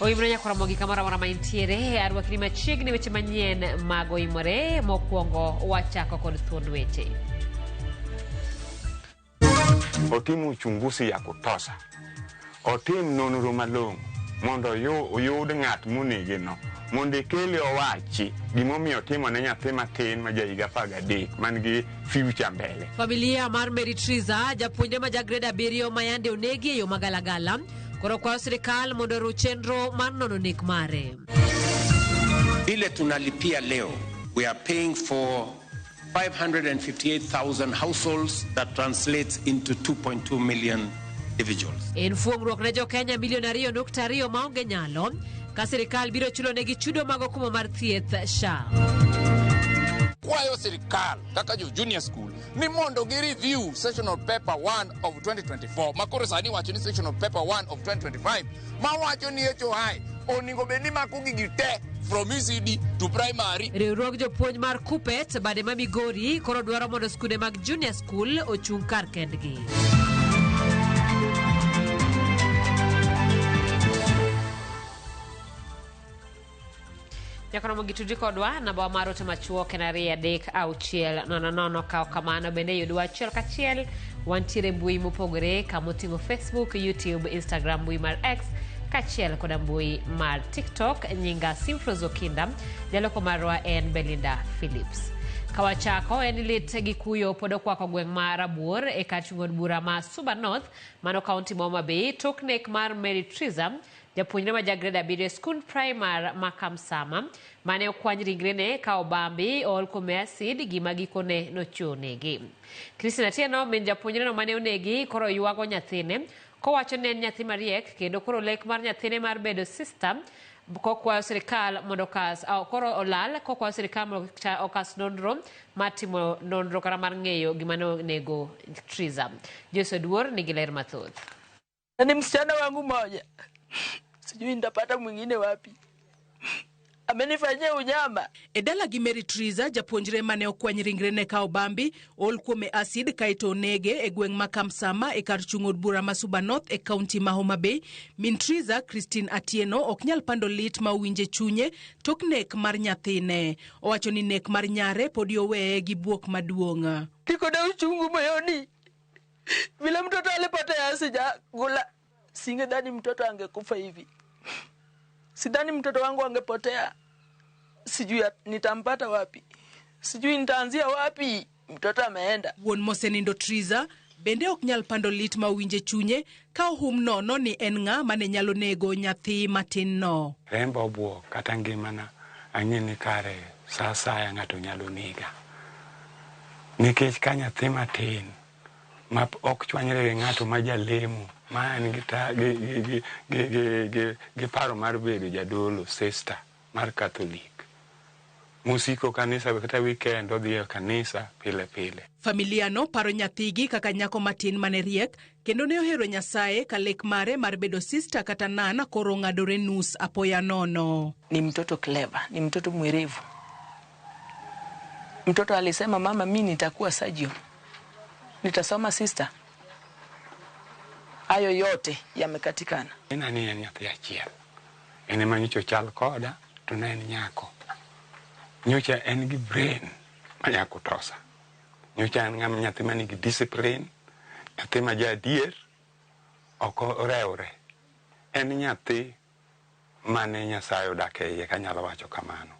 Oimore nyakwar Ramogi kamoro amora ma intiere, arwakni machiegni weche manyien mag Oimore. Mokwongo wachako kod thuond weche. Otim uchunguzi ya kutosha, otim nonro malong'o mondo oyud ng'at monegeno mondo ikele owachi gimomiyo otimo ne nyathi matin ma jahiga 13 man gi future mbele. Familia mar Mary Triza, japuonjre ma ja grade abiriyo ma yande onegi e yo magalagala, koro kwayo sirikal mondo oruw chenro mar nono nek mare. Ile tunalipia leo, we are paying for 558,000 households that translates into 2.2 million individuals. En fuong'ruok ne jo-Kenya milion 2.2 maonge nyalo ka sirikal biro chulonegi chudo mag okumba mar thieth SHA. Kwayo sirikal kaka jo junior school ni mondo gi review sessional paper 1 of 2024 makoro sani wacho ni sessional paper 1 of 2025 mawacho ni HOI onego bed ni mako gigi te from ECD to primary. Riwruog jopuonj mar Kuppet bade ma Migori koro dwaro mondo skunde mag junior school ochung' kar kendgi. Nyaka romo gi tudri kodwa namba mar ote machuok en 23600. Kawo kamano bende yudwa achiel kachiel wantiere mbui mopogore kamoting'o Facebook, YouTube, Instagram, mbui mar X kaachiel koda mbui mar TikTok. Nyinga Simfros Okinda, jaloko marwa en Belinda Phillips. Kawachako en lit gi kuyo pod okwako gweng' ma Rabuor e kar chung' od bura ma Suba North, mano kaunti ma Homa Bay, tok nek mar Mary Triza, japuonjre ma ja grade abiriyo e skund primar ma Kamsama, mane okwany ringrene ka obambi ool kuome acid, gima gikone nochiwo negi. Christine Atieno, min japuonjreno mane onegi, koro ywago nyathine kowacho ni en nyathi mariek kendo koro lek mar nyathine mar bedo sista kokwayo sirikal mondo okas koro olal kokwayo sirikal mondo okas nonro mar timo nonro kata mar ng'eyo gima ne onego Triza. Joyce Oduor nigi ler mathoth. Na ni msichana wangu moja, sijui nitapata mwingine wapi. Amenifanyia unyama. E dalagi Mary Triza, japuonjre mane okwany ringrene ka obambi, ool kuome acid kaeto onege e gweng' ma Kamsama e kar chung' od bura ma Suba North e kaunti ma Homa Bay. Min Triza, Christine Atieno, ok nyal pando lit ma owinjo e chunye tok nek mar nyathine. Owacho ni nek mar nyare podi oweye gi bwok maduong'. Niko na uchungu moyoni vile mtoto alipotea, sijakula. Singedhani mtoto angekufa hivi, sidhani mtoto wangu angepotea. Sijui nitampata wapi, sijui nitaanzia wapi. Mtoto ameenda. Wuon mosenindo Triza bende ok nyal pando lit ma owinjo e chunye ka ohum nono ni en ng'a mane nyalo nego nyathi matin no. Remba obuok kata ngimana ang'e ni kare sa asaya ng'ato nyalo nega. Nikech ka nyathi matin ma ok chwanyre gi ng'ato ma jalemo ma en gi, ta, gi, gi, gi, gi, gi, gi, gi paro mar bedo jadolo sister mar Catholic mosiko kanisa kata weekend odhi e kanisa pile pile. Familia no paro nyathigi kaka nyako matin mane riek kendo ne ohero Nyasaye ka lek mare mar bedo sista kata nan koro ong'adore nus apoya nono. Ni mtoto clever, ni mtoto mwerevu. Mtoto alisema mama, mi nitakuwa surgeon, nitasoma sister. Hayo yote yamekatikana. Ena ni en nyathi achiel. En ema nyocha ochal koda to ne en nyako. Nyocha en gi brain ma nyako tosa. Nyocha en ng'ama nyathi ma nigi discipline, nyathi ma ja adier, ok orewre. En nyathi mane Nyasaye odak e iye kanyalo wacho kamano.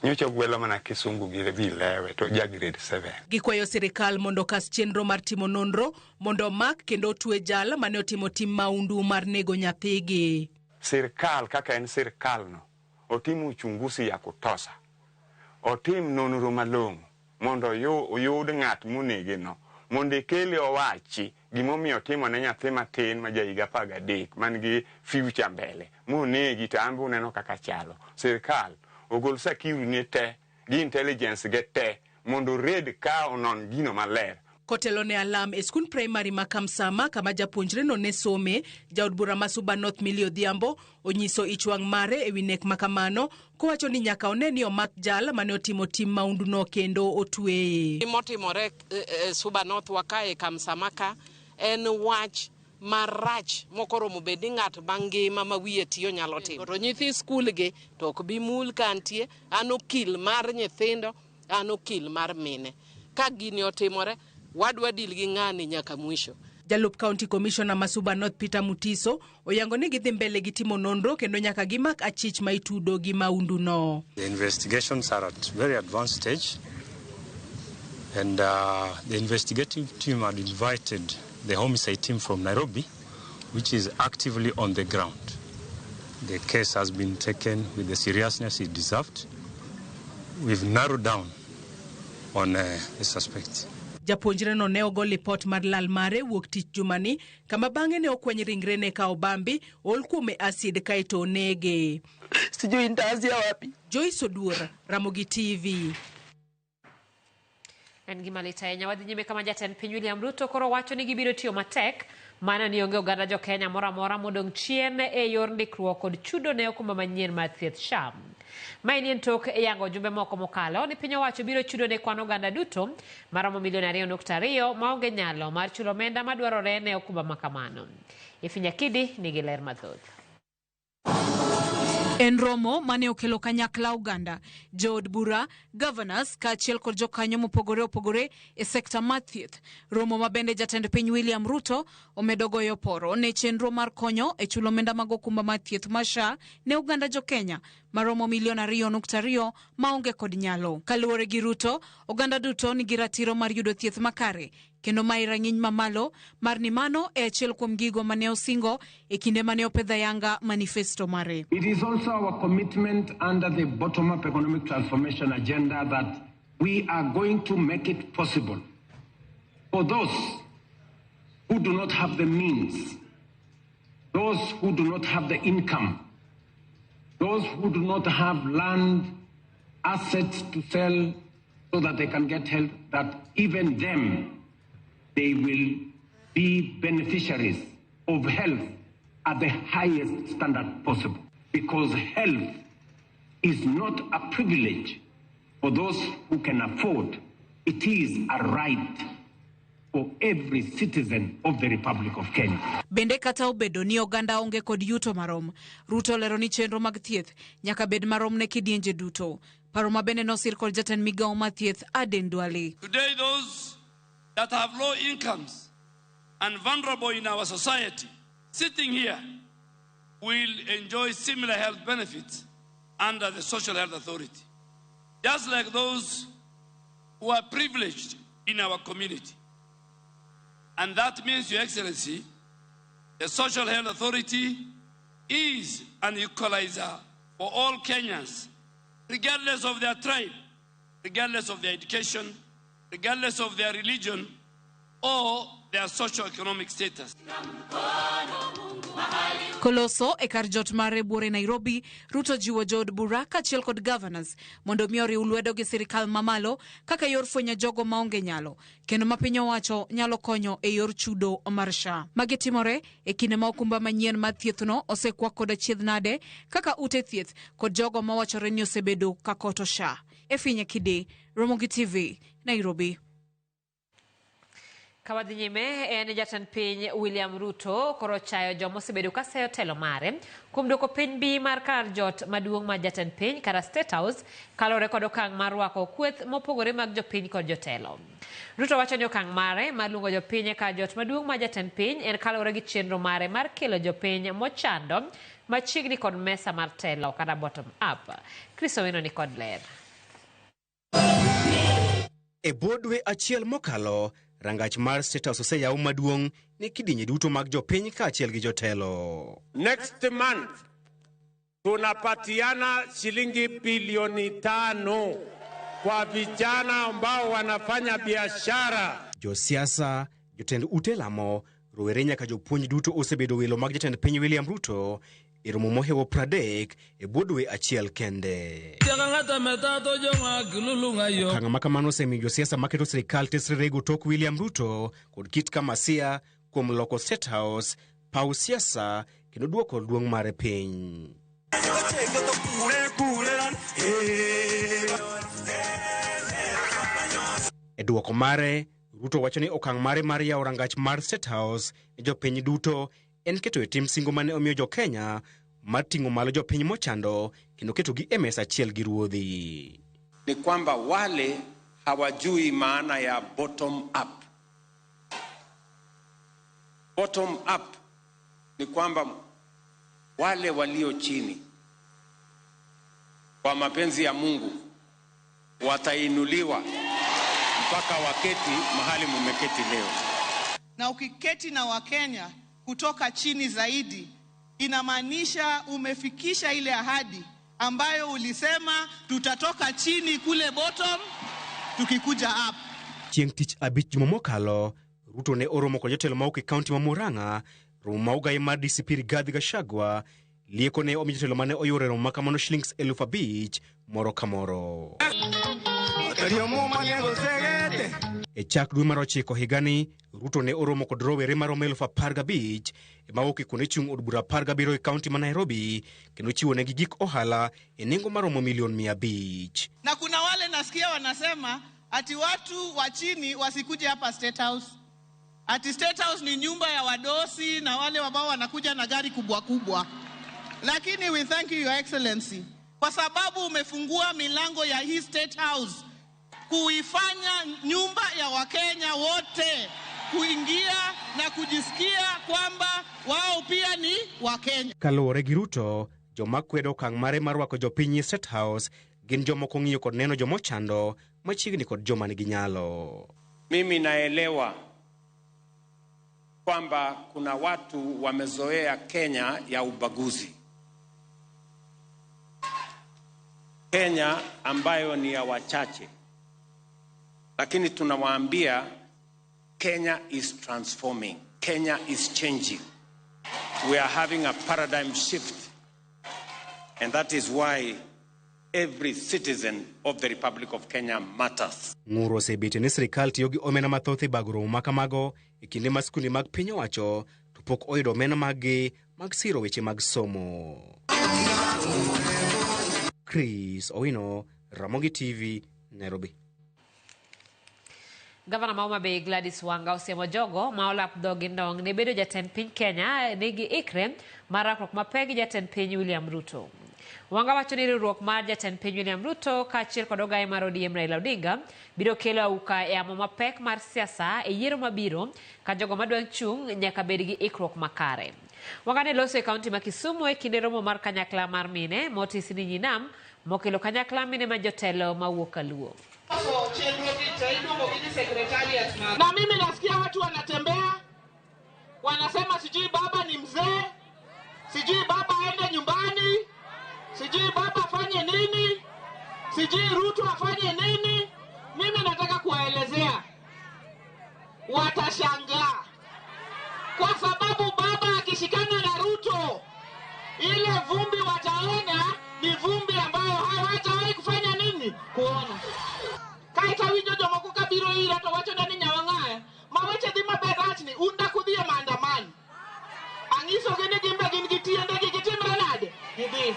Nyocha ogwelo mana kisungu gi vilewe to ja grade 7. Gikwayo sirikal mondo okas chenro mar timo nonro mondo omak kendo otwe jal mane otimo tim maundu mar nego nyathigi. Sirkal kaka en sirkal no otim uchunguzi ya kutosha, otim nonro malong'o mondo oyud ng'at monege no mondo ikele owachi gimomiyo otimo ne nyathi matin ma jahiga 13 man gi future mbele monegi to an be uneno kaka chalo. Sirkal ogol security ne te gi intelligence ge te mondo ored ka onon gino maler. Kotelo ne alam e skund primary ma Kamsama kama japuonjreno ne some, jaod bura ma Suba North Millie Odhiambo onyiso ich wang' mare ewi nek ma kamano kowacho ni nyaka one ni omak jal mane otimo tim maunduno kendo otweye. Gimotimore e Suba North wa kae Kamsama ka en wach Marach mokoromo bed ni ng'at mangima ma wiye tiyo nyalo timo. To nyithi skul gi to ok bi mul ka antie, an okil mar nyithindo, an okil mar mine. Ka gini otimore, wadwa deal gi ng'ani nyaka mwisho. Jalup County Commissioner ma Suba North Peter Mutiso oyango ni gidhi mbele gi timo nonro kendo nyaka gimak achich ma itudo gi maundu no. The investigations are at very advanced stage, and the investigative team had invited the homicide team from Nairobi, which is actively on the ground. The case has been taken with the seriousness it deserved. We've narrowed down on the suspect. Japuonjre no ne ogo lipot mar lal mare wuok tich jumani kama bang'e ne okweny ringrene ka obambi ol kuome acid kaeto onege. Sijui nitaanzia wapi. Joyce Oduor, Ramogi TV. En gima lit ahinya. Wadhi nyime kama jatend piny William Ruto koro wacho ni gibiro tiyo matek mana ni onge oganda jo Kenya moro amora modong' chien e yor ndikruok kod chudo ne okumba manyien mar thieth SHA. Maeni en tok yango jumbe moko mokalo ni piny owacho biro chudo ne kwan oganda duto maromo milion 2.2 maonge nyalo mar chulo omenda madwarore ne okumba makamano. Ifinya Kidi nigi ler mathoth. En romo mane okelo kanyakla oganda, jood bura, governors kaachiel kod jokanyo mopogore opogore e sekta mar thieth. Romo ma bende jatend piny William Ruto omedo goyo poro ne chenro mar konyo e chulo omenda mag okumba mar thieth mar SHA ne oganda jo Kenya maromo milion 2.2 maonge kod nyalo. Kaluwore gi Ruto, oganda duto nigi ratiro mar yudo thieth makare kendo mae rang'iny mamalo mar ni mano e achiel kuom gigo mane osingo e kinde mane opedho ayanga manifesto mare. It is also our commitment under the bottom-up economic transformation agenda that we are going to make it possible for those who do not have the means, those who do not have the income, those who do not have land, assets to sell so that they can get help, that even them, they will be beneficiaries of health at the highest standard possible. Because health is not a privilege for those who can afford. It is a right for every citizen of the Republic of Kenya. Bende kata obedo ni oganda onge kod yuto marom, Ruto olero ni chenro mag thieth nyaka bed marom ne kidienje duto. Paro ma bende nosir kod jatend migawo mar thieth Aden Duale. Today those that have low incomes and vulnerable in our society sitting here will enjoy similar health benefits under the Social Health Authority, just like those who are privileged in our community. And that means, Your Excellency, the Social Health Authority is an equalizer for all Kenyans, regardless of their tribe, regardless of their education, regardless of their religion or their socio-economic status. Koloso e kar jot mare buore Nairobi, Ruto jiwo jood bura kaachiel kod governors mondo mi oriw lwedo gi sirikal mamalo kaka yor fwenyo jogo maonge nyalo kendo ma piny owacho nyalo konyo e yor chudo mar SHA. Magi timore e kinde ma okumba manyien mar thiethno osekwa kod achiedh nade kaka ute thieth kod jogo mawachore ni osebedo ka koto SHA. Efinya Kide, Ramogi TV, Nairobi. Kawadhi nyime en jatend piny William Ruto koro chayo joma osebedo ka seyo telo mare kuom duoko piny mbii mar kar jot maduong' mar jatend piny kata State House kaluwore kod okang' mar rwako kweth mopogore mag jopiny kod jotelo. Ruto wacho ni okang' mare mar luongo jopiny e kar jot maduong' mar jatend piny en kaluwore gi chenro mare mar kelo jopiny mochando machiegni kod mesa mar telo kata bottom up. Chris Owino ni kod ler. E bwo dwe achiel mokalo, rangach mar State House oseyaw maduong' ne kidienje duto mag jopiny kaachiel gi jotelo. Next month tunapatiana shilingi bilioni 5 kwa vijana ambao wanafanya biashara. Josiasa, jotend ute lamo, rowere nyaka jopuonj duto osebedo welo mag jatend piny William Ruto e romo mohewo 30 e bwo dwe achiel kende. Okang' ma kamano osemiyo josiasa maketo sirikal tesre rego tok William Ruto kod Kit Kamasia kuom loko State House paw siasa kendo duoko duong' mare piny. E duoko mare, Ruto wacho ni okang' mare mar yawo rangach mar State House ne jopiny duto en keto e tim singo mane omiyo jo-Kenya mar ting'o malo jopiny mochando kendo ketogi e mesa achiel gi ruodhi. Ni kwamba wale hawajui maana ya bottom up. Bottom up ni kwamba wale walio chini kwa mapenzi ya Mungu watainuliwa mpaka waketi mahali mumeketi leo. Na ukiketi na Wakenya kutoka chini zaidi, inamaanisha umefikisha ile ahadi ambayo ulisema tutatoka chini kule bottom tukikuja up. Chieng' tich abich juma mokalo, Ruto ne oromo kod jotelo mawuok e kaunti ma Murang'a, romo ma ogai mar DCP Rigathi Gachagua, lieko ne omi jotelo mane oyuoro e romo ma kamano shillings 5,000 moro ka moro. E chak dwe mar ochiko higani, Ruto ne oromo kod rowere maromo 15,000 ema wuok e kuonde chung' od bura 17 e kaunti ma Nairobi kendo chiwo negi gik ohala e nengo maromo milion 500. Na kuna wale nasikia wanasema ati watu wa chini wasikuje hapa State House. Ati State House ni nyumba ya wadosi na wale ambao wanakuja na gari kubwa kubwa. Lakini we thank you, Your Excellency, kwa sababu umefungua milango ya hii State House kuifanya nyumba ya Wakenya wote kuingia na kujisikia kwamba wao pia ni Wakenya. Kaluwore gi Ruto, joma kwedo okang' mare mar rwako jopiny e State House gin jomoko ng'iyo kod neno jomochando machiegni kod joma nigi nyalo. Mimi naelewa kwamba kuna watu wamezoea Kenya ya ubaguzi, Kenya ambayo ni ya wachache, lakini tunawaambia Kenya is transforming, Kenya is changing. We are having a paradigm shift, and that is why every citizen of the Republic of Kenya matters. Ng'ur osebete ni sirikal tiyo gi omenda mathoth e bago romo ma kamago e kinde ma skunde mag piny owacho to pok oyudo omenda maggi mag siro weche mag somo. Chris Owino, Ramogi TV, Nairobi. Gavana ma Homa Bay Gladys Wanga osiemo jogo ma olap dhogi ndong' ne bedo jatend piny Kenya nigi ikre mar rakruok mapek gi jatend piny William Ruto. Wanga wacho ni riwruok mar jatend piny William Ruto kaachiel kod ogaye mar ODM Raila Odinga biro kelo auka e yamo mapek mar siasa e yiero mabiro ka jogo madwa chung' nyaka bed gi ikruok makare. Wanga ne loso e kaunti ma Kisumu e kinde romo mar kanyakla mar mine motisi ni Nyinam mokelo kanyakla mine ma jotelo mawuok Kaluo. Na mimi nasikia watu wanatembea wanasema sijui baba ni mzee, sijui baba aende nyumbani, sijui baba afanye nini, sijui Ruto afanye nini. Mimi nataka kuwaelezea, watashangaa, kwa sababu baba akishikana na Ruto, ile vumbi wataona ni vumbi ambayo hawatawahi kufanya nini, kuona. Kaita winjo jomoko kabiro ira to wacho ni nyawang'aya ma weche dhi maber rachni un dak udhi e maandamano. Ang'isogi ni gin be gin gi tiendegi gitimre nade? Gidhi.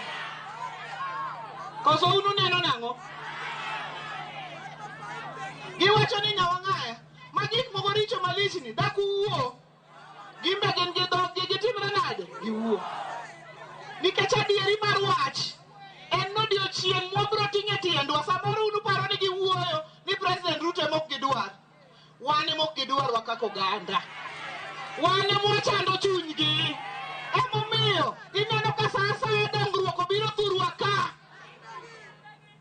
Koso un uneno nang'o? Giwacho ni nyawang'aya ma gik moko richo malichni dak uwuo. Gin be gin gi dhoggi gitimre nade? Giwuo. Nikech adieri mar wach en odiochieng' mwabiro ting'e tiendwa. Samoro un uparo ni giwuoyo ni President Ruto ema ok gidwar. Wan ema ok gidwarwa kaka oganda. Wan ema wachando chunygi. Emomiyo ineno ka sa asaya dongruok obiro thurwa ka,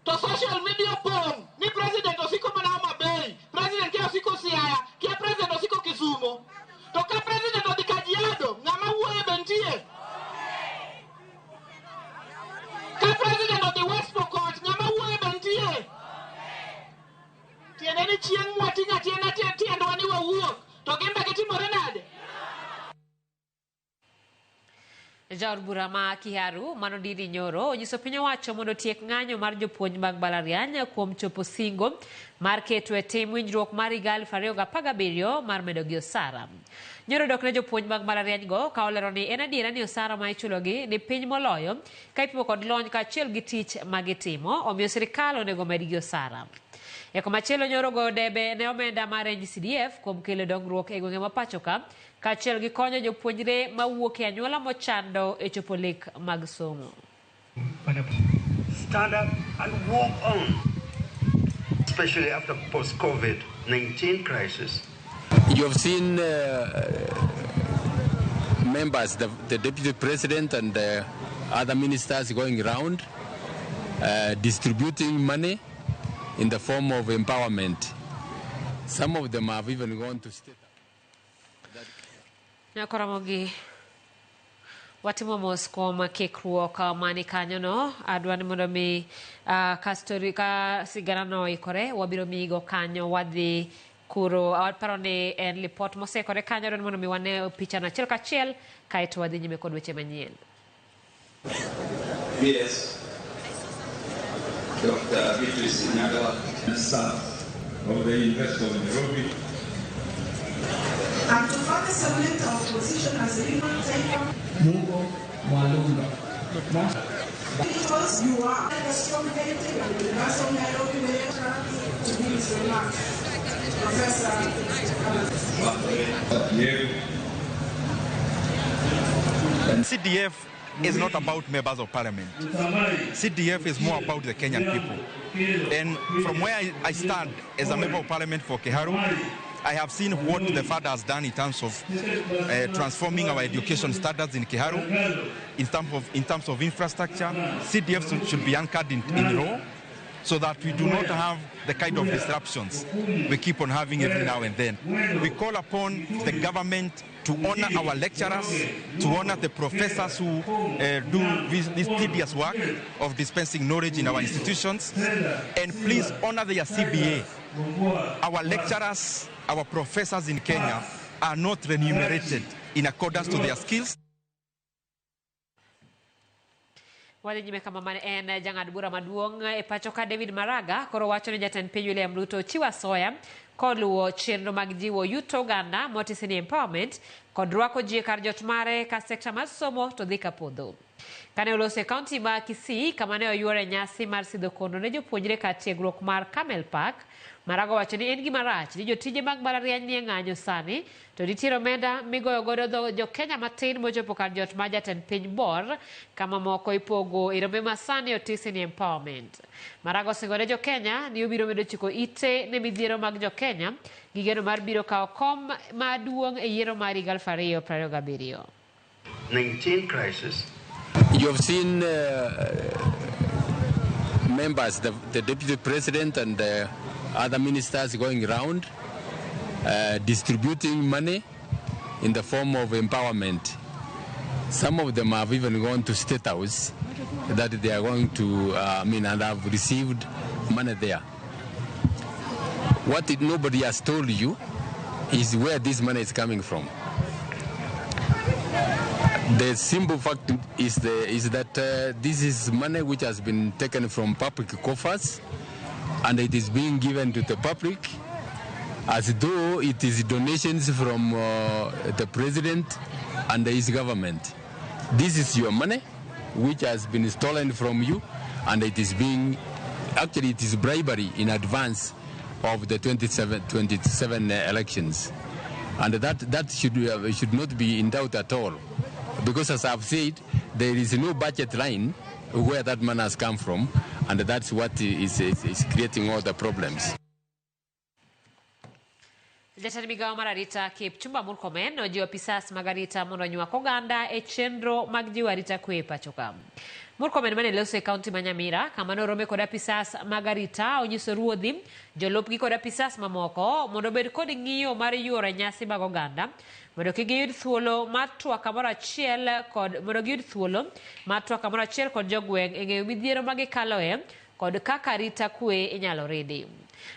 to social media opong' ni President osiko mana Homa Bay, President kia osiko Siaya, kia President osiko Kisumo. To ka President odhi Kajiado, ng'ama wuoyo be nitie? Ka President odhi West Pokot, ng'ama wuoyo be nitie? Tiende ni chieng' mwating'o atienda tiendwa ni wawuok, to gin be gitimore nade? Jaod bura ma Kiharu mano Ndindi Nyoro onyiso piny owacho mondo otiek ng'anyo mar jopuonj mag mbalariany kuom chopo singo mar keto e tim winjruok mar higa 2017 mar medo gi osara. Nyoro dok ne jopuonj mag mbalariany go ka olero ni en adiera ni osara ma ichulogi ni piny moloyo ka ipimo kod lony kaachiel gi tich ma gitimo, omiyo sirikal onego medgi osara. E komachielo nyoro goyo debe ne omenda mar NGCDF kuom kelo dongruok e gwenge ma pacho ka, kaachiel gi konyo jopuonjre mawuok e anyuola mochando e chopo lek mag somo. Stand up and walk on, especially after post-COVID-19 crisis. You have seen members, the deputy president and the other ministers going around distributing money in the form of empowerment. Some of them have even gone to state. Nyakoromogi watimo mos kuom kikruok mani kanyono. Adwa ni mondo mi ka story ka sigana no oikore wabiro miyigo kanyo wadhi kuro. Aparo ni en lipot mosekore kanyo. Adwa ni mondo mi wane pichano achiel kachiel kaeto wadhi nyime kod weche manyien. Yes, Dr. Beatrice Nyaga, staff of the University of Nairobi. And to further cement our position as a human taifa. Mungo Mwalunga. Because you are a strong heritage of the University of Nairobi to give his remarks. Professor. CDF is not about members of parliament. CDF is more about the Kenyan people. And from where I stand as a member of parliament for Kiharu, I have seen what the father has done in terms of transforming our education standards in Kiharu, in terms of infrastructure. CDF should be anchored in law so that we do not have the kind of disruptions we keep on having every now and then. We call upon the government to honor our lecturers, to honor the professors who do this tedious work of dispensing knowledge in our institutions, and please honor their CBA. Our lecturers, our professors in Kenya are not remunerated in accordance to their skills. Wadhi nyime kama mane en jang'ad bura maduong' e pacho ka David Maraga koro wacho ni jatend piny William Ruto chiwo asoya koluwo chenro mag jiwo yuto oganda motisi ni empowerment kod rwako ji e kar jot mare ka sekta mar somo to dhi kapodho. Kane oloso e kaunti ma Kisii kama ne oyuore nyasi mar sidho kondo ne jopuonjre kar tiegruok mar Camel Park, Maraga wacho ni en gima rach ni jotije mag mbalariany nie ng'anyo sani to nitiere omenda migoyo godo dho jo-Kenya matin mochopo kar jot ma jatend piny bor kama moko ipogo e rombe ma sani otisi ni empowerment. Maraga osingo ne jo-Kenya ni obiro medo chiko ite ne midhiero mag jo-Kenya gi geno mar biro kawo kom maduong' e yiero mar higa 2027. 19 crisis. You have seen members, the deputy president and the other ministers going around distributing money in the form of empowerment. Some of them have even gone to State House that they are going to, and have received money there. What nobody has told you is where this money is coming from. The simple fact is that this is money which has been taken from public coffers, and it is being given to the public as though it is donations from the president and his government. This is your money, which has been stolen from you, and it is being, actually it is bribery in advance of the 27 elections. And that should not be in doubt at all. Because as I've said, there is no budget line where that money has come from, and that's what is creating all the problems. Jatend migawo mar arita Kipchumba Murkomen ojiwo apisas mag arita mondo onywak oganda e chenro mag jiwo arita kwe e pacho ka. Murkomen mane loso e kaunti ma Nyamira kama norome kod apisas mag arita onyiso ruodhi, jolupgi kod apisas mamoko mondo obed kod ng'iyo mar yuoro nyasi mag oganda mondo kik giyud thuolo mar twak kamoro achiel kod mondo giyud thuolo mar twak kamoro achiel kod jogweng' e ng'eyo midhiero ma gikaloe kod kaka arita kwe inyalo ridi.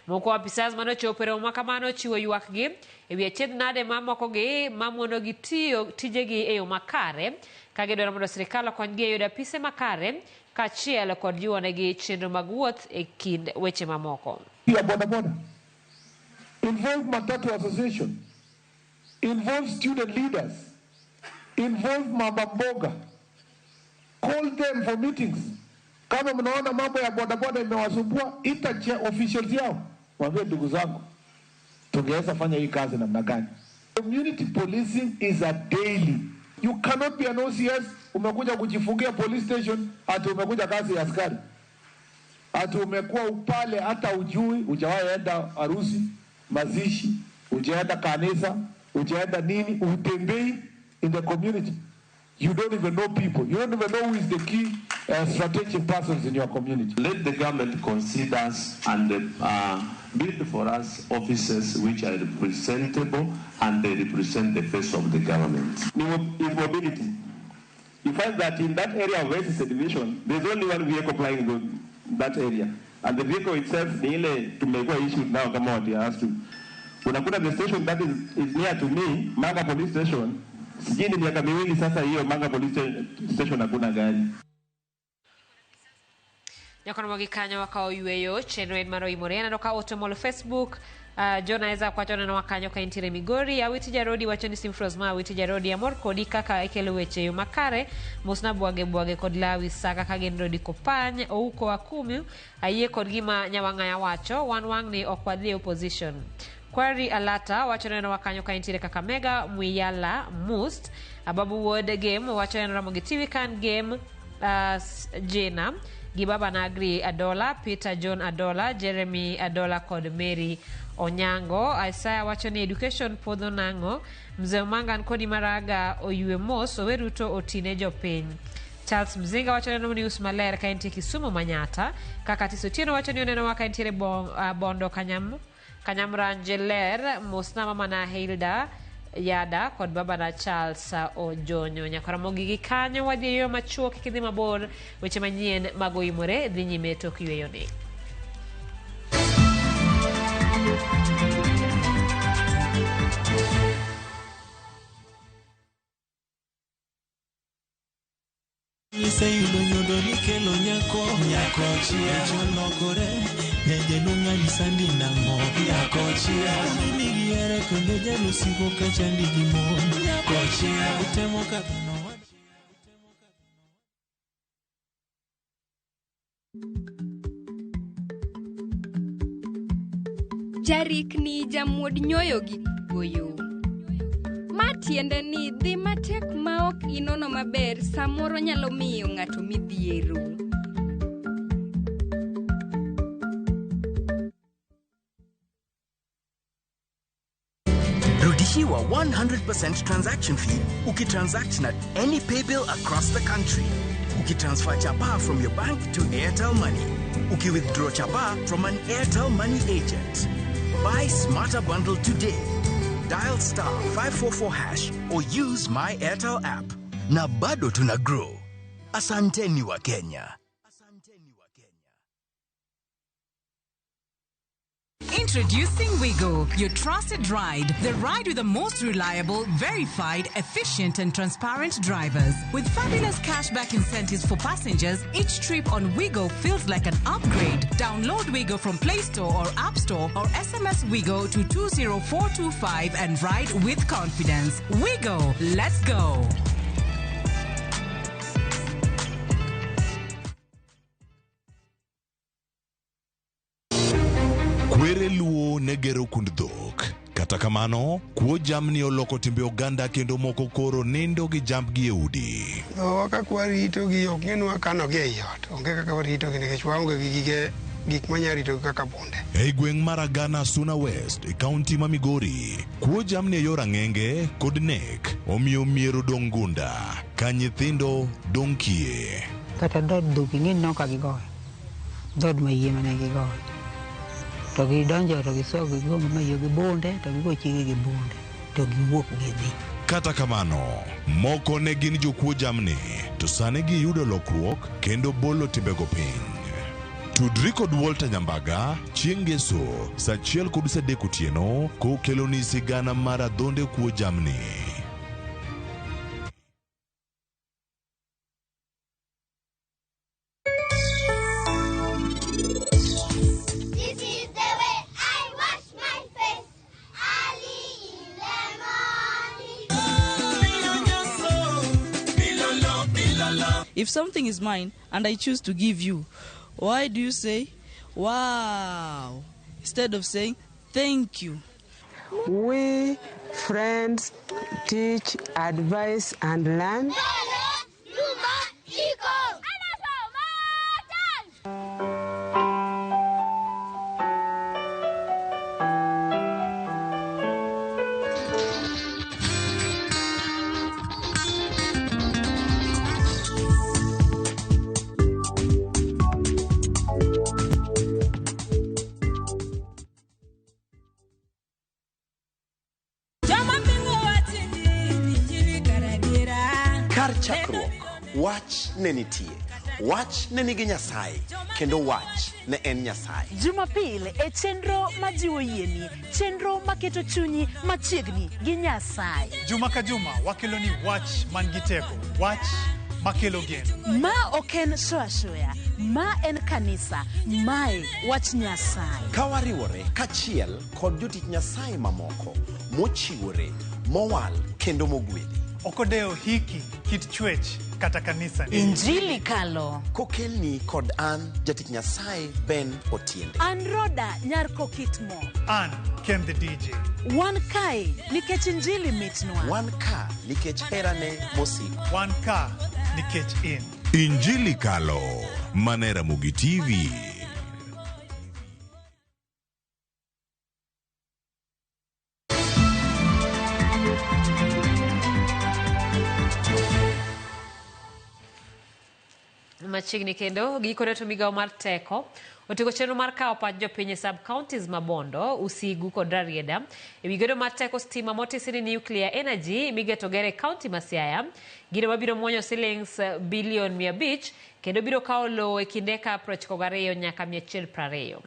Moko apisas manochopo e romo ma kamano chiwo ywakgi e wi achiedh nade mamokogi mamonogi tiyo tijegi e yo makare ka gidwaro mondo sirikal okonygi e yudo apise makare kaachiel kod jiwonegi chenro mag wuoth e kind weche mamoko. Ya boda boda, involve matatu association, involve student leaders, involve mama mboga, call them for meetings. Kama mnaona mambo ya bodaboda imewasumbua, ita officials yao. Mwambie ndugu zangu, tungeweza fanya hii kazi namna gani? Community policing is a daily. You cannot be an OCS, umekuja kujifungia police station, ati umekuja kazi ya askari. Ati umekuwa upale hata ujui, hujawahi enda harusi, mazishi, hujaenda kanisa, hujaenda nini, utembei in the community. You don't even know people. You don't even know who is the key strategic persons in your community. Let the government consider us and build for us offices which are representable and they represent the face of the government. Is mobility. You find that in that area of West Division, there's only one vehicle plying that area. And the vehicle itself, ni ile tumekuwa issued now kama what has to. Unakuta the station that is near to me, Manga Police Station, sijui ni miaka miwili sasa hiyo Manga Police Station hakuna gari. Nyakono gi kanyo wakawo yweyo chenro en mar oimore aneno ka ote molo Facebook John Isaac wacho neno kanyo ka intiere Migori Awiti Jarodi wacho ni Simfros ma Awiti Jarodi amor kodi kaka ikelo weche yo makare mosna bwage bwage kod Lawi Saka ka gin Rodi Kopany Ouko Akumu ayie kod gima Nyawang'aya wacho wan wang'ni ok wadhi e opposition Kwari Alata wacho neno wakanyo ka intiere Kakamega Mwiyala Must Ababu Ward Game wacho neno Ramogi TV kan game Jena Gibaba Nagri Adola, Peter John Adola, Jeremy Adola kod Mary Onyango. Isaiah wacho ni education podho nang'o, Mzee Omanga kodi Maraga oywe mos, owe Ruto otine jopiny. Charles Mzinga wacho neno news maler ka entie Kisumu Manyata. Kaka Tiso Otieno wacho ni oneno ka entiere Bondo Kanyamranje ler, mosna mama na Hilda Yada kod baba na Charles Ojonyo. Nyakoramogi gi kanyo wadhi e yo machuok kik idhi mabor, weche manyien mag oimore dhi nyime tok yweyoni. Iseyudo nyodo nikelo nyako nyako chia cholokore nyajaduong' anyisa ni nang'o nyako chia nigihere kendo jalusigo kachandi gi mon nyako chia utemo kadho Jarikni jamuod nyoyo gi goyo. Ma tiende ni dhi matek ma ok inono maber samoro nyalo miyo ng'ato midhiero. Rudishiwa 100% transaction fee ukitransact na any paybill across the country. Ukitransfer chapa from your bank to Airtel Money. Ukiwithdraw chapa from an Airtel Money agent. Buy Smarter Bundle today. Dial star 544# or use My Airtel app. Na bado tuna grow. Asanteni wa Kenya. Introducing Wigo, your trusted ride. The ride with the most reliable, verified, efficient and transparent drivers. With fabulous cashback incentives for passengers, each trip on Wigo feels like an upgrade. Download Wigo from Play Store or App Store or SMS Wigo to 20425 and ride with confidence. Wigo, let's go. Kwere luo ne gero kund dhok. Kata kamano, kuo jamni oloko timbe oganda kendo moko koro nindo gi jambgi e udi. Dhowa kaka waritogi ok ng'e ni wakanogi ei ot. Onge kaka waritogi nikech waonge gi gige gik manyalo ritogi kaka bunde. Ei gweng' mar Agana Suna West e kaunti ma Migori, kuo jamni e yor ang'enge kod nek omiyo mier odong' gunda ka nyithindo dong' kiye. Kata dhood dhok ing'e ni nok gigoyo. Dhood mayie mane gigoyo. To gidonjo to gisogo gigo mayo gi bunde to gigo chiege gi bunde to giwuok gidhi. Kata kamano, moko ne gin jokuo jamni to sani giyudo lokruok kendo bolo timbego piny. Tudri kod Walter Nyambaga chieng' ngeso saa 1:30 otieno kokeloni sigana mar adhonde kuo jamni. If something is mine and I choose to give you, why do you say, wow? instead of saying thank you. We friends teach, advise, and learn. Kar chakruok, wach ne nitie. Wach ne nigi Nyasaye, kendo wach ne en Nyasaye. Jumapil e chenro majiwo yieni, chenro maketo chunyi machiegni gi Nyasaye. Juma ka juma wakelo ni wach man gi teko, wach makelo geno. Ma ok en shoyo ashoya, ma en kanisa, mae wach Nyasaye. Ka wariwore kachiel kod jotich Nyasaye mamoko mochiwore, mowal kendo mogwedhi. Ok odewo hiki, kit chwech kata kanisa ni. Injili kalo. Kokelni kod an jatich Nyasaye Ben Otiende. An Roda nyar Kokitmo. An Ken the DJ. Wan kae nikech injili mitnwa. Wan ka nikech herane mosiko. Wan ka nikech in. Injili Kalo, mane Ramogi TV. Machiegni kendo gikone to migawo mar teko otieko chenro mar kawo pach jopiny e sub counties ma Bondo, Usigu kod Rarieda ewi gedo mar teko stima motisi ni nuclear energy migeto ger e county ma Siaya. Gino mabiro muonyo silings bilion 500 kendo biro kawo lowo e kind eka 92 nyaka 120.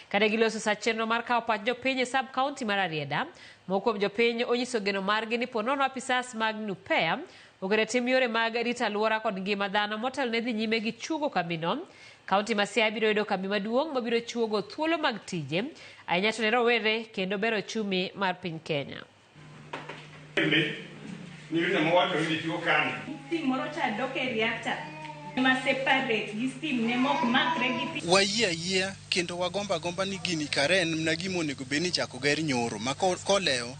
Kane giloso sa chenro mar kawo pach jopiny e sub county ma Rarieda, moko kuom jopiny onyiso geno margi ni ponono apisas mag NUPEA oketo tim yore mag rito alwora kod ngima dhano motelo ne dhi nyime gi chuogo kambino. Kaunti ma Siaya biro yudo kambi maduong' mabiro chuogo thuolo mag tije ahinya to ne rowere kendo bero ochumi mar piny Kenya. Wayie ayiea kendo wagombo agomba ni gini kare en mana gima onego bed ni ichako ger nyoro ma kolewo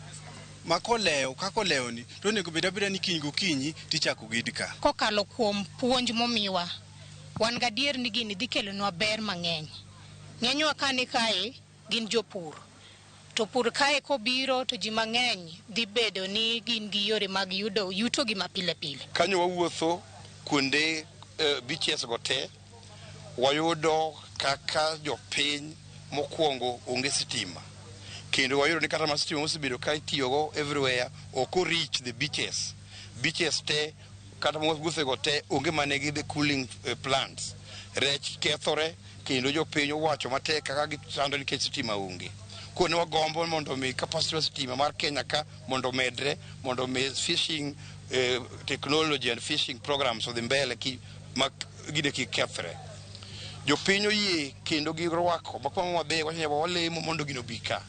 ma kolewo kaka olewoni to onego bed abeda ni kiny gokinyi tichako ged ka. Kokalo kuom puonj momiwa, wan gadier ni gini dhi kelonwa ber mang'eny. Ng'enywa ka ni kae gin jopur. To pur kae kobiro to ji mang'eny dhi bedo ni gin gi yore mag yudo yutogi mapile pile. Kanyo wawuotho kuonde beaches go te, wayudo kaka jopiny mokwongo onge sitima. Kendo wayudo ni kata ma sitima mosebedo ka itiyogo everywhere ok o reach the beaches. Beaches te kata mawuothe go te onge mane gi the cooling plants. Rech kethore kendo jopiny owacho matek kaka gichando nikech sitima onge. Koro ne wagombo mondo mi capacity mar sitima mar Kenya ka mondo omedre mondo mi fishing technology and fishing programs odhi mbele ki ma gine kik kethre. Jopiny oyie kendo girwako ma kuma wadhi wacho ni walemo mondo gino obi ka.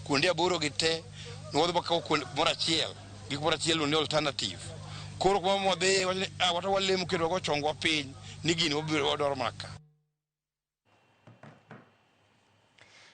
Kuonde aboro gi te ne wadhi wakawo kumoro achiel gi kumoro achiel ni alternative. Koro kuma wadhi wacho ni wato walemo kendo wago chongwa piny ni gini wabiro wadwaro mana ka.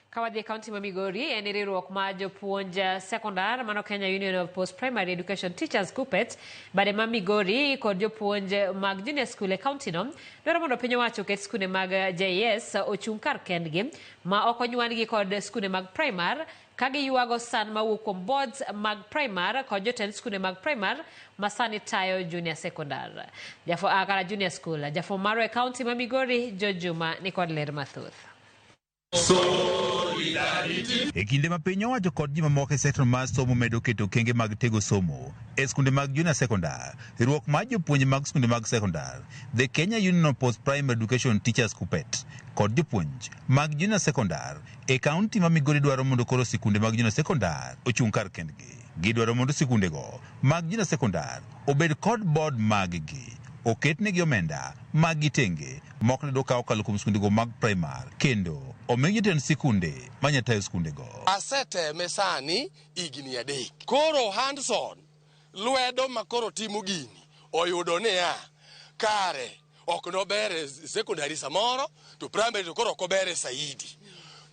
Ka wadhi e kaunti ma Migori en riwruok mar jopuonj sekondar mano Kenya Union of Post Primary Education Teachers KUPPET bade ma Migori kod jopuonj mag junior school e kaunti no dwaro mondo piny owacho oket skunde mag JS ochung' kar kendgi ma ok onyuandgi kod skunde mag primar ka giywago san mawuok kuom boards mag primar kod jotend skunde mag primar ma sani tayo junior secondar. Kata junior school. Jafwambo marwa e kaunti ma Migori George Juma ni kod ler mathoth. E kinde ma piny owacho kod ji mamoko e sekta mar somo medo keto okenge mag tego somo e skunde mag junior secondar, riwruok mar jopuonj mag skunde mag sekondar, The Kenya Union of Post Primary Education Teachers KUPPET, kod jopuonj mag junior secondar e kaunti ma Migori dwaro mondo koro sikunde mag junior secondar ochung' kar kendgi. Gidwaro mondo sikundego mag junior secondar obed kod board mag-gi, oketnegi omenda mag gitenge mok ne dokaw kokalo kuom skundego mag primar kendo omi jotend sikunde manya tayo skundego. Aseteme sani higni 3. Koro hands-on lwedo ma koro timo gini oyudo niya kare ok nobere secondary samoro to primary to koro ok obere saidi.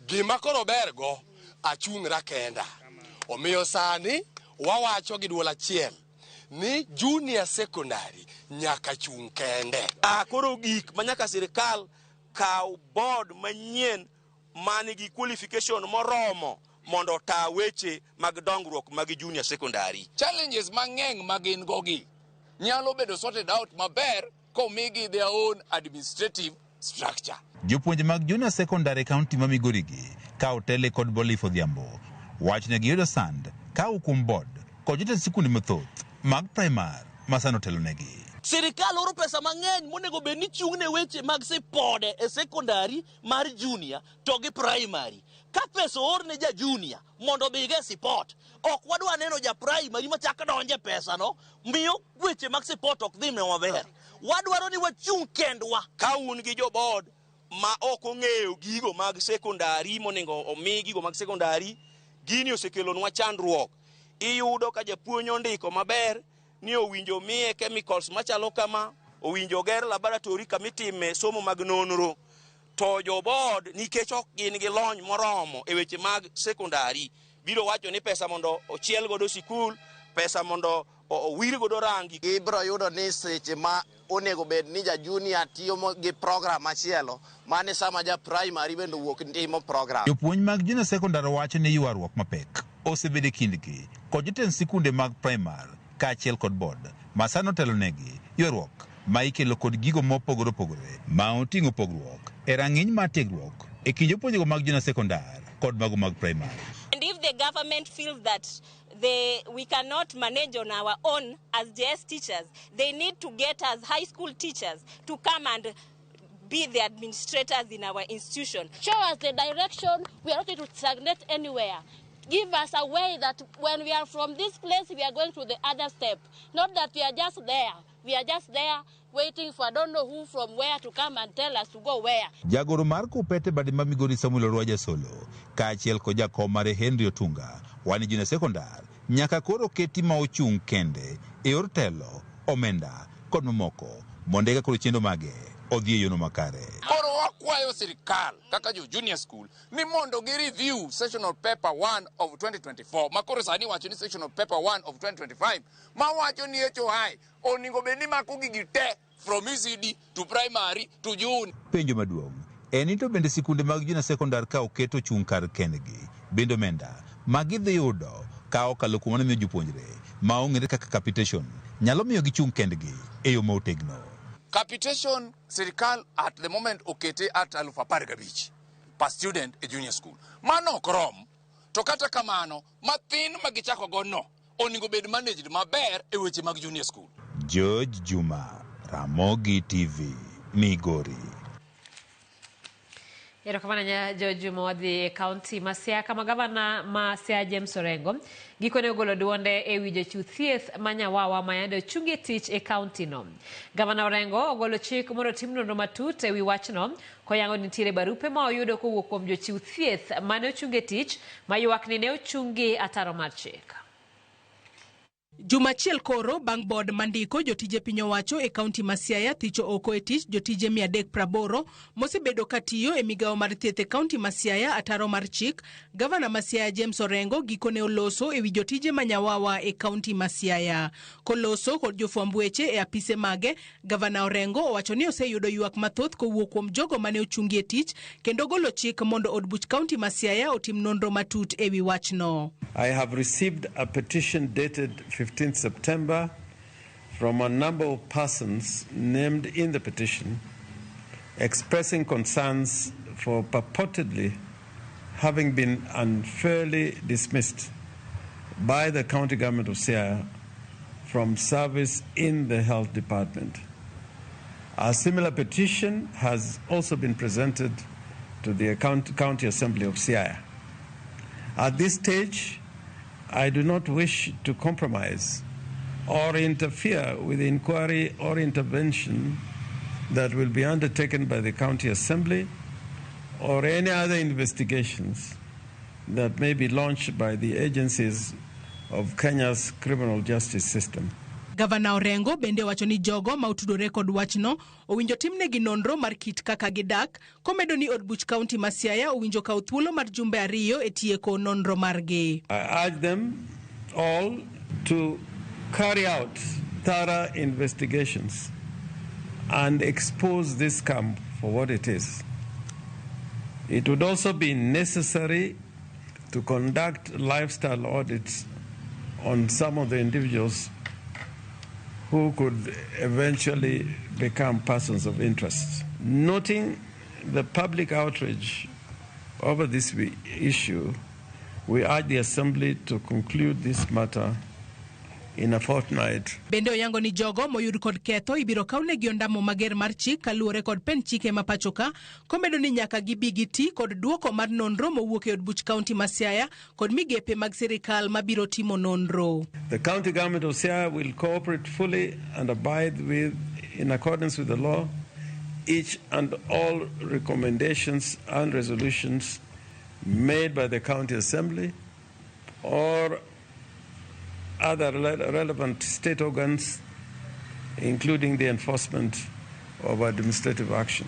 Gima koro bergo, achung'ra kenda. Omiyo sani wawacho gi duol achiel ni junior secondary nyaka chung' kende. Koro gik ma nyaka sirikal kaw board manyien man gi qualification moromo mondo ota weche mag dongruok mag junior secondary. Challenges mang'eny ma gin go gi nyalo bedo sorted out maber komigi their own administrative structure. Jopuonje mag junior secondary e kaunti ma Migori gi ka otele kod Bolif Odhiambo wacho ni giyudo sand ka owuok kuom board kod jotend sikunde mathoth mag primar ma sani otelonegi. Sirikal oro pesa mang'eny monego bed ni chung' ne weche mag sipode e sekondari mar junior to gi primary. Ka pesa oor ne ja junior mondo odhigo e sipot, ok wadwa neno ja primary machak donje pesa no, miyo weche mag sipot ok dhi maber. Wadwaro ni wachung' kendwa. Ka un gi jo board ma ok ong'eyo gigo mag sekondari monego omi gigo mag sekondari, gini osekelonwa chandruok. Iyudo ka japuonj ondiko maber ni owinjo miye chemicals machalo kama, owinjo oger laboratory kamitime somo mag nonro. To jo board nikech ok gin gi lony moromo e weche mag sekondari, biro wacho ni pesa mondo ochiel godo sikul, pesa mondo owir godo rangi. Ibiro yudo ni seche ma onego bed ni ja junior tiyo gi program machielo, mane sama ja primary bende owuok timo program. Jopuonj mag junior secondary wacho ni ywaruok mapek osebedo e kindgi kod jotend sikunde mag primar kaachiel kod board ma sani otelonegi, ywaruok ma ikelo kod gigo mopogore opogore ma oting'o pogruok e rang'iny mar tiegruok e kind jopuonjego mag junior secondary kod mago mag primar. And if the government feels that we cannot manage on our own as JS teachers, they need to get us high school teachers to come and be the administrators in our institution. Show us the direction. We are not going to stagnate anywhere. Give us a way that when we are from this place, we are going to the other step. Not that we are just there. We are just there waiting for I don't know who from where to come and tell us to go where. Jagoro mar Kupete bade ma Migori Samuel Orwa Jasolo kaachiel kod jakom mare Henry Otunga wani junior secondary nyaka koro keti ma ochung' kende e yor telo, omenda kod mamoko mondo eka koro chenro mage odhi e yono makare. Koro wakwayo sirikal kaka jo junior school ni mondo gi review sessional paper 1 of 2024 ma koro sani wacho ni sessional paper 1 of 2025 ma wacho ni HOI onego bed ni mako gigi te from ECD to primary to junior. Penjo maduong' en ni to bende sikunde mag junior secondary ka oket ochung' kar kendgi, bende omenda ma gidhi yudo ka okalo kuom mano miyo jopuonjre ma ong'ere kaka capitation nyalo miyo gichung' kendgi e yo ma otegno. Capitation sirikal at the moment okete at 15,000 per student e junior school. Mano ok rom. To kata kamano, mathin ma gichako go no onego bed managed maber e weche mag junior school. George Juma, Ramogi TV, Migori. Erokamano nya Juma. Wadhi e kaunti ma Siaya kama gavana ma Siaya James Orengo gikone ogolo duonde e wi jochiw thieth ma Nyawawa ma yande ochungi e tich e kaunti no. Gavana Orengo ogolo chik mondo otim nonro matut e wi wachno koyango ni nitiere barupe ma oyudo kowuok kuom jochiw thieth mane ochung e tich ma ywak ni ne ochungi ataro mar chik. Juma achiel koro bang' board mandiko jotije piny owacho e kaunti ma Siaya thicho oko e tich jotije 380 mosebedo ka tiyo e migawo mar thieth e kaunti ma Siaya ataro mar chik, gavana ma Siaya James Orengo gikone oloso e wi jotije ma Nyawawa e kaunti ma Siaya. Koloso kod jofwamb weche e apise mage, gavana Orengo owacho ni oseyudo ywak mathoth kowuok kuom jogo mane ochungi e tich kendo golo chik mondo od buch kaunti ma Siaya otim nonro matut e wi wachno. I have received a petition dated 15th September from a number of persons named in the petition expressing concerns for purportedly having been unfairly dismissed by the county government of Siaya from service in the health department. A similar petition has also been presented to the County Assembly of Siaya. At this stage, I do not wish to compromise or interfere with the inquiry or intervention that will be undertaken by the County Assembly or any other investigations that may be launched by the agencies of Kenya's criminal justice system. Gavana Orengo bende wacho ni jogo ma otudore kod wachno owinjo timnegi nonro mar kit kaka gidak, komedo ni od buch kaunti ma Siaya owinjo kaw thuolo mar jumbe 2 e tieko nonro margi. I urge them all to carry out thorough investigations and expose this scam for what it is. It would also be necessary to conduct lifestyle audits on some of the individuals who could eventually become persons of interest. Noting the public outrage over this issue, we urge the Assembly to conclude this matter in a fortnight. Bende oyango ni jogo moyud kod ketho ibiro kawnegi ondamo mager mar chik kaluwore kod pen chike ma pachoka, komedo ni nyaka gibi giti kod duoko mar nonro mowuok e od buch kaunti ma Siaya kod migepe mag sirikal mabiro timo nonro. The county government of Siaya will cooperate fully and abide with, in accordance with the law, each and all recommendations and resolutions made by the county assembly or other relevant state organs, including the enforcement of administrative action.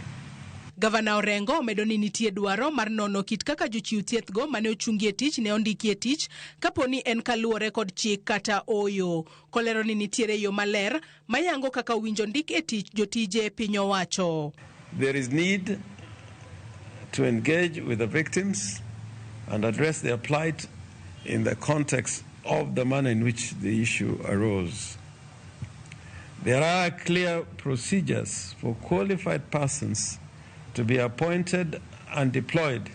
Gavana Orengo omedo ni nitie dwaro mar nono kit kaka jochiw thieth go mane ochungi e tich ne ondiki e tich kapo ni en kaluwore kod chik kata oyo. Kolero ni nitiere yo maler mayango kaka owinjo ndik e tich jotije piny owacho. There is need to engage with the victims and address their plight in the context of the manner in which the issue arose. There are clear procedures for qualified persons to be appointed and deployed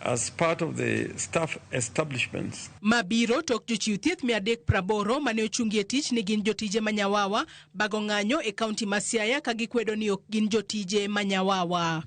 as part of the staff establishments. Mabiro tok jochiw thieth 380 mane ochungi e tich ni gin jotije manyawawa bago ng'anyo e kaunti ma Siaya ka gikwedo ni ok gin jotije manyawawa.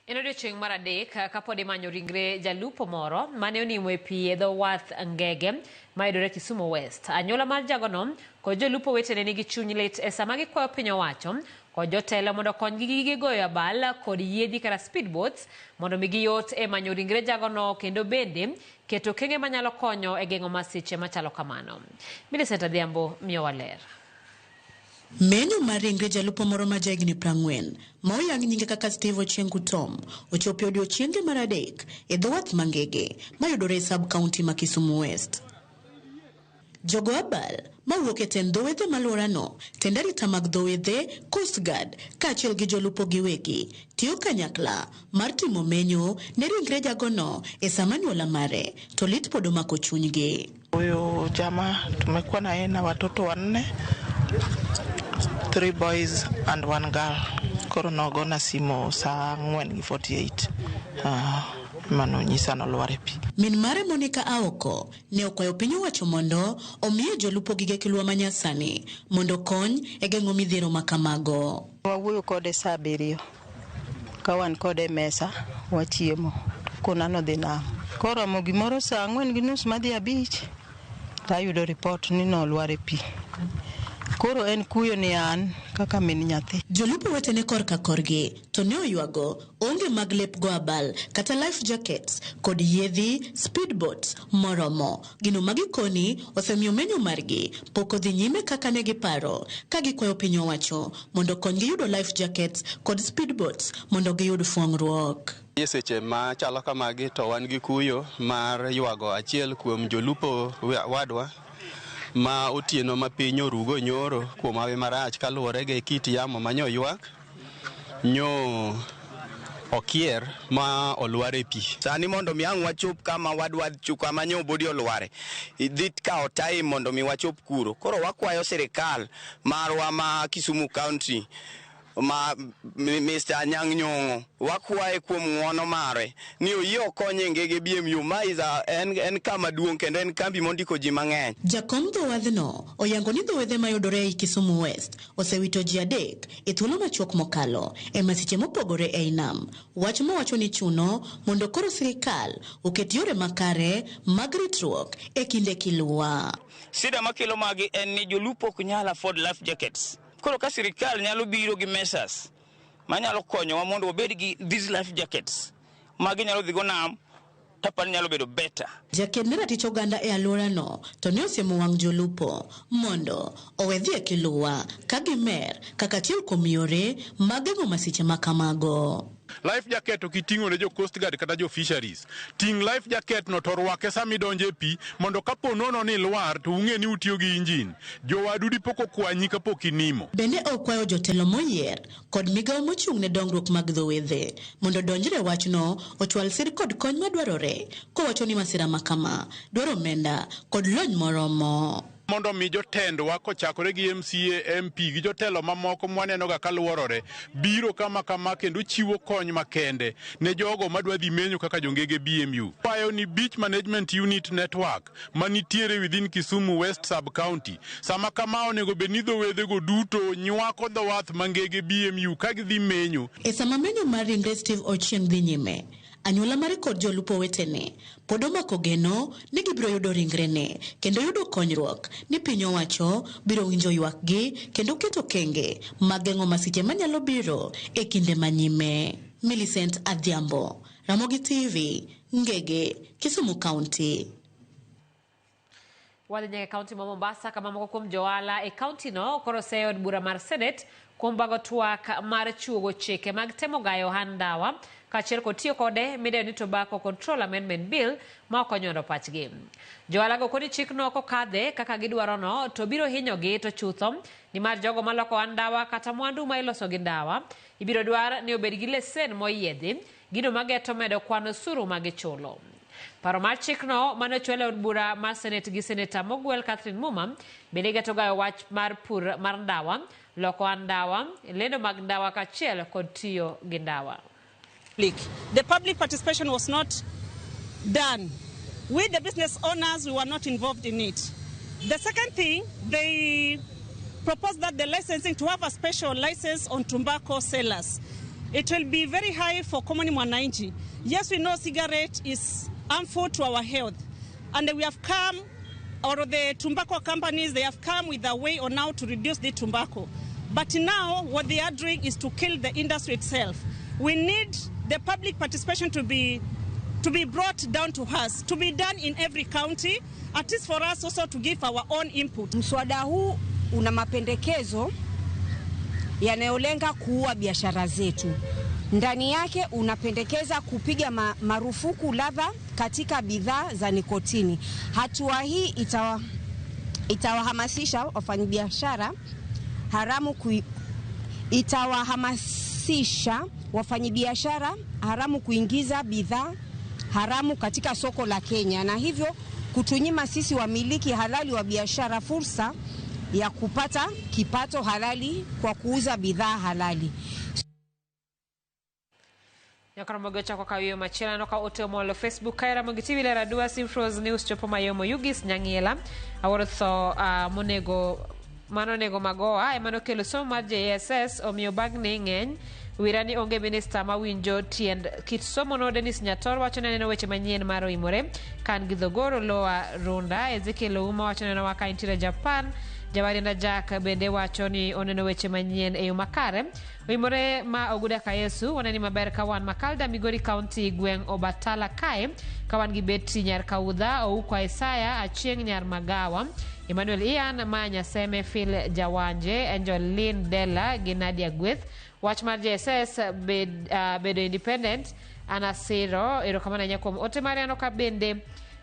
En odiechieng' mar 3 kapod imanyo ringre jalupo moro mane onimo e pi e dho wath Ngege mayudore Kisumu West. Anyuola mar jagono kod jolupo wetene nigi chuny lit e sama gikwayo piny owacho kod jotelo mondo okonygi gi gige goyo abal kod yiedhi kata speedboats mondo migi yot e manyo ringre jagono kendo bende keto okenge manyalo konyo e geng'o masiche machalo kamano. Millicent Adhiambo miyowa ler. Menyo mar ringre jalupo moro ma jahigni 40 ma oyang nyinge kaka Steve Ochieng Tom ochopo e odiechienge mar 3 e dho wath Mangege mayudore e sub county ma Kisumu West. Jogo abal mawuok e tend dho wedhe malworano, tend arita mag dho wedhe, Coast Guard kaachiel gi jolupo giwegi tiyo kanyakla mar timo menyo ne ringre jagono e sama anyuola mare to lit pod omako chunygi. Huyu jamaa tumekuwa na yeye na watoto 4, 3 boys and 1 girl. Koro nogona simu saa 4:48. Mano nyisa nolwar e pi. Min mare Monica Aoko ne okwayo piny owacho mondo omiye jolupo gige kilwa manyasani mondo okony e geng'o midhiero ma kamago. Wawuoyo kode saa 7 ka wan kode e mesa wachiemo kona nodhi nam. Koromo gimoro saa 4:30 madhi 5 tayudo ripot ni nolwar e pi. Koro en kuyo ni an kaka min nyathi. Jolupo wetene korka korgi to ne oywago onge mag lep go abal kata life jackets kod yiedhi speedboats moromo. Gino ma gikoni osemiyo menyo margi pok odhi nyime kaka ne giparo ka gikwayo piny owacho mondo okonygi yudo life jackets kod speedboats mondo giyud fuong'ruok. E seche ma chalo kamagi to wan gi kuyo mar ywago achiel kuom jolupo wadwa ma otieno ma piny orugo nyoro kuom hawi marach kaluwore gi kit yamo ma nyo ywak nyo okier ma olwar e pi. Sani mondo mi ang' wachop kama wadwa kama nyo bodi olware, dhi kawo time mondo mi wachop kuro. Koro wakwayo sirikal marwa ma Kisumu County ma Mr. Anyang' Nyong'o, wakwaye kuom ng'uono mare ni oyie okonye Ngege BMU ma is a, en kama duong' kendo en kambi mondiko ji mang'eny. Jakom dho wadhno oyango ni dho wedhe mayudore ei Kisumu West osewito ji 3 e thuolo machuok mokalo e masiche mopogore ei nam. Wach mowacho ni chuno mondo koro sirikal oket yore makare mag ritruok e kinde kilwa. Sida makelo magi en ni jolupo ok nyal afford life jackets. Koro ka sirikal nyalo biro gi measures manyalo konyowa mondo wabed gi these life jackets magi nyalo dhigo nam Tapani nyalo bedo better. Jaked ne ratich oganda e alworano to ne osiemo wang' jolupo mondo owe dhi e kiluwa ka gimer kaka achiel kuom yore mag geng'o masiche ma kamago. Life jacket ok iting'o ne jo Coast Guard kata jo fisheries. Ting' life jacket no to rwake sama idonjo e pi mondo kapo nono ni ilwar to ung'e ni utiyo gi injin. Jowadu dipo kokwanyi kapok inimo. Bende okwayo jotelo moyier kod migawo mochung' ne dongruok mag dho wedhe mondo odonjre e wachno ochwal sir kod kony madwarore kowacho ni masira ma kama dwaro omenda kod lony moromo. Mondo mi jotendwa kochakore gi MCA, MP gi jotelo mamoko mwanenoga kaluorore biro kama kama kendo chiwo kony makende ne jogo madwa dhi menyo kaka jongege BMU. Kwayo ni Beach Management Unit Network manitiere within Kisumu West Sub-County sama kama onego bed ni dho wedhego duto nywako dho wath ma Ngege BMU ka gidhi menyo. E sama menyo mar ringre Steve Ochieng dhi nyime, anyuola mare kod jolupo wetene pod omako geno ni gibiro yudo ringrene kendo yudo konyruok ni piny owacho biro winjo ywakgi kendo keto okenge mag geng'o masiche manyalo biro e kinde manyime. Millicent Adhiambo, Ramogi TV, Ngege, Kisumu County. Wadhi nyaka e kaunti ma Mombasa kama moko kuom johala e kaunti no koro oseyo od bura mar Senate kuom bago twak mar chuogo chike mag temo gayo ohand ndawa kaachiel kod tiyo kode midendo ni Tobacco Control Amendment Bill ma ok onywando pachgi. Johala go koni chikno kokadhe kaka gidwarono to biro hinyogi to chutho nimar jogo maloko ohand ndawa kata mwandu ma iloso gi ndawa ibiro dwar ni obed gi lesen moyiedhi, gino mageto medo kwan osuru ma gichulo. Paro mar chikno mane ochwal e od bura mar Senate gi Seneta mogwel Catherine Muma bende geto gayo wach mar pur mar ndawa, loko ohand ndawa, lendo mag ndawa kaachiel kod tiyo gi ndawa. The public participation was not done. We, the business owners, we were not involved in it. The second thing, they proposed that the licensing, to have a special license on tobacco sellers. It will be very high for common mwananchi. Yes, we know cigarette is harmful to our health. And we have come, or the tobacco companies, they have come with a way on how to reduce the tobacco. But now what they are doing is to kill the industry itself. We need the public participation to be brought down to us, to be done in every county, at least for us also to give our own input. Mswada huu una mapendekezo yanayolenga kuua biashara zetu. Ndani yake unapendekeza kupiga marufuku ladha katika bidhaa za nikotini. Hatua hii itawahamasisha wafanyabiashara haramu wafanyabiashara haramu kuingiza bidhaa haramu katika soko la Kenya, na hivyo kutunyima sisi wamiliki halali wa biashara fursa ya kupata kipato halali kwa kuuza bidhaa halali. Nyakaramogi ochako kawiyo machielo aneno ka ote omolo Facebook kae Ramogi TV lero adua Simfros News chopo mayomo Yugis Nyang'iela awuoro tho monego mano onego magoa ema nokelo somo mar JSS omiyo bagni ng'eny wira ni onge minista mawinjo tiend kit somo no. Dennis Nyator wacho ni aneno weche manyien mar oimore kan gi Dhogoro Loa Runda. Ezekiel Ouma wacho ni aneno ka intiere Japan. Jawarina Jack bende wacho ni oneno weche manyien e yo makare. Oimore ma Oguda Kayesu waneni maber ka wan Makalda Migori County gweng' Obatala kae ka wan gi Betty Nyar Kaudha Ouko Isaya Achieng' Nyar Magawa Emmanuel Ian ma Nyaseme Phil Jawanje Angel Lynn Della gi Nadia Gweth. Wach mar JSS bedo independent anasiro erokamano ahinya kuom ote mare. Aneno ka bende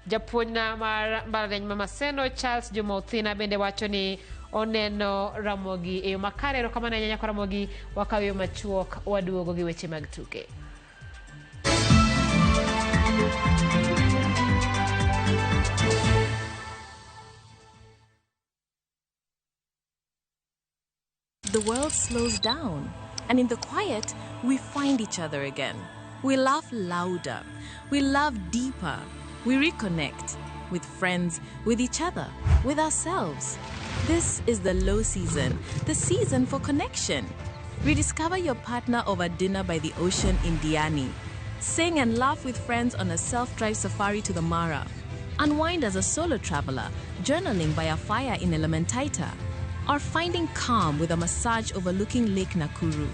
japuonjna mar mbalariany ma Maseno Charles Juma Othina bende wacho ni oneno Ramogi e yo makare. Erokamano ahinya nyako Ramogi, wakaw yo machuok waduogo gi weche mag tuke. The world slows down, and in the quiet, we find each other again. We laugh louder, we love deeper, we reconnect with friends, with each other, with ourselves. This is the low season, the season for connection. Rediscover your partner over dinner by the ocean in Diani. Sing and laugh with friends on a self-drive safari to the Mara. Unwind as a solo traveler, journaling by a fire in Elementaita. Or finding calm with a massage overlooking Lake Nakuru.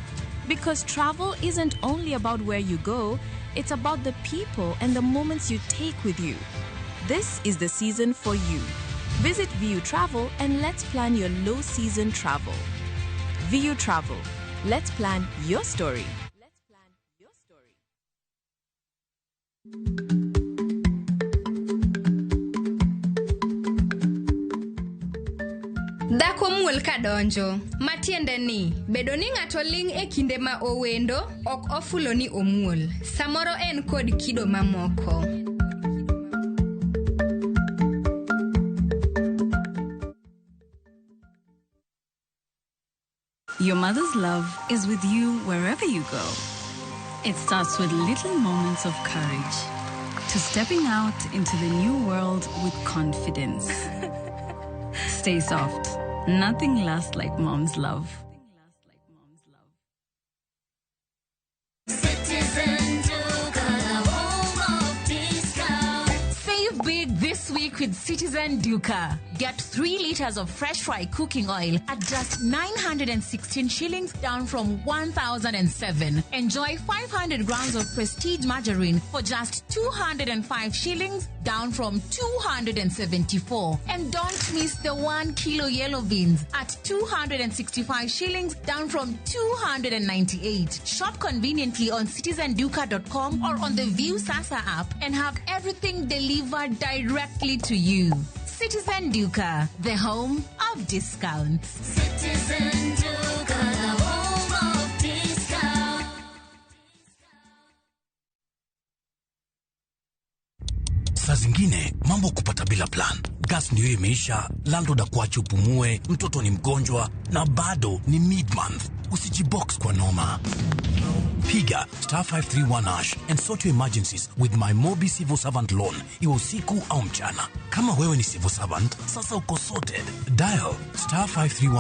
Because travel isn't only about where you go, it's about the people and the moments you take with you. This is the season for you. Visit VU Travel and let's plan your low season travel. VU Travel. Let's plan your story. Dhako muol kadonjo, matiende ni bedo ni ng'ato ling' e kinde ma owendo ok ofulo ni omuol. Samoro en kod kido mamoko. Your mother's love is with you wherever you go. It starts with little moments of courage to stepping out into the new world with confidence. Stay soft. Nothing lasts like mom's love. Citizen Duka, the home of discount. Save big this week with Citizen Duka. Get 3 liters of fresh fry cooking oil at just 916 shillings, down from 1,007. Enjoy 500 grams of Prestige margarine for just 205 shillings, down from 274. And don't miss the 1 kilo yellow beans at 265 shillings, down from 298. Shop conveniently on citizenduka.com or on the View Sasa app and have everything delivered directly to you. Citizen Duka, the home of discounts. Citizen Duka, the home of discount. Saa zingine mambo kupata bila plan. Gas ndiyo imeisha, landlord akuache upumue, mtoto ni mgonjwa na bado ni mid-month. Usijibox kwa noma. Piga star 531 hash and sort your emergencies with my Mobi Civil Servant Loan, iwe usiku au mchana. Kama wewe ni civil servant, sasa uko sorted. Dial star 531